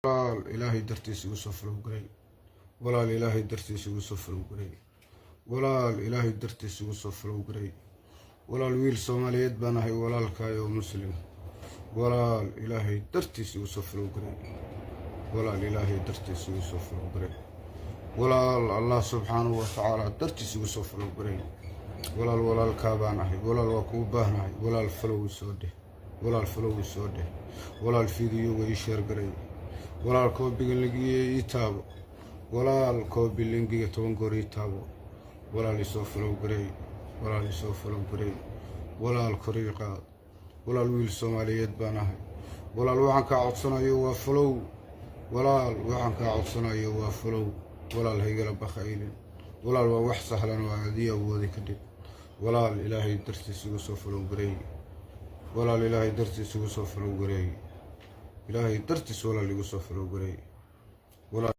Walaal, Ilaahay dartiis igu soo follow garay. Walaal, Ilaahay dartiis igu soo follow garay. Walaal, Ilaahay dartiis igu soo follow garay. Walaal, wiil Soomaaliyeed baan ahay, walaalkaay oo Muslim. Walaal, Ilaahay dartiis igu soo follow garay. Walaal, Ilaahay dartiis igu soo follow garay. Walaal, Allah subxaanahu watacaala dartiis igu soo follow garay. Walaal, walaalkaa baan ahay. Walaal, waa kuu baahnahay. Walaal, follow soo dheh. Walaal, follow soo dheh. Walaal, videoga ii share garay. Walaal, copyga linkiga ii taabo. Walaal, copy linkiga 10 goor ii taabo. Walaal, isoo follow garay. Walaal, isoo follow garay. Walaal, kor ii qaad. Walaal, wiil Soomaaliyeed baan ahay. Walaal, waxaan kaa codsanayo waa follow. Walaal, waxaan kaa codsanayo waa follow. Walaal, haygala bakhaylin. Walaal, waa wax sahlan oo aadii awoodi ka dhig. Walaal, Ilaahay dartiis igu soo follow garay. Walaal, Ilaahay dartiis igu soo follow garay. Ilaahay dartiis, walaal, igu soo follow garay. Walaal.